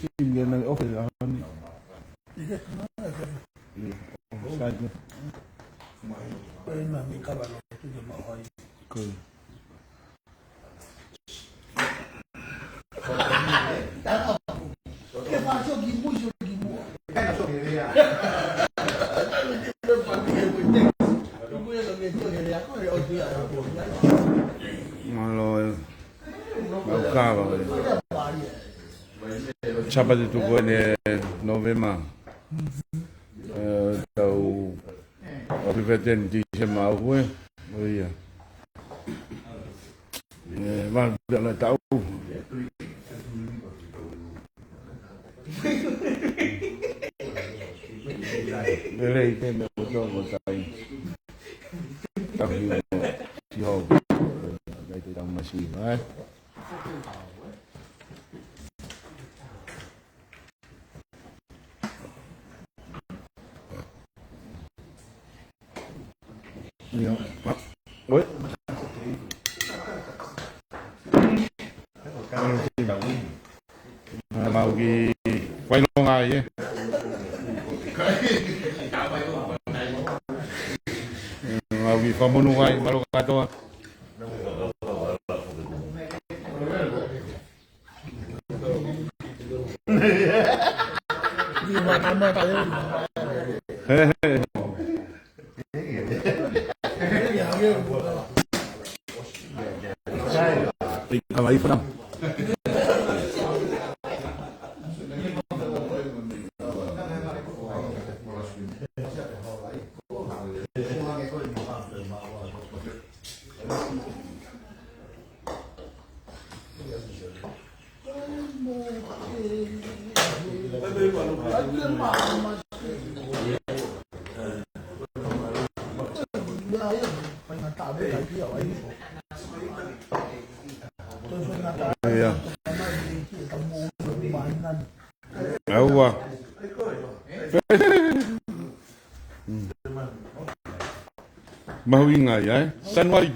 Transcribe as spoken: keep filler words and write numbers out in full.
team ke nau ofi a ni. Offside. Ko ia. Mālō e. Mau kava e. Sāpate tuku eni Nōvema. Ē, tau ʻalu feten Tīsema au e. ʻO ia. Ē, valu pē ʻa e tau. Lelei ke me o tō mo tai. Tau hiu mo. Siho. Lelei te tau masiva, ē. Ia. Oi. Mau kiʻi failonga ai, ē. Mau kiʻi fakamonū ai, mālō kātoa. Ia. Aua. Mahuʻinga ia, ē? Sanuali,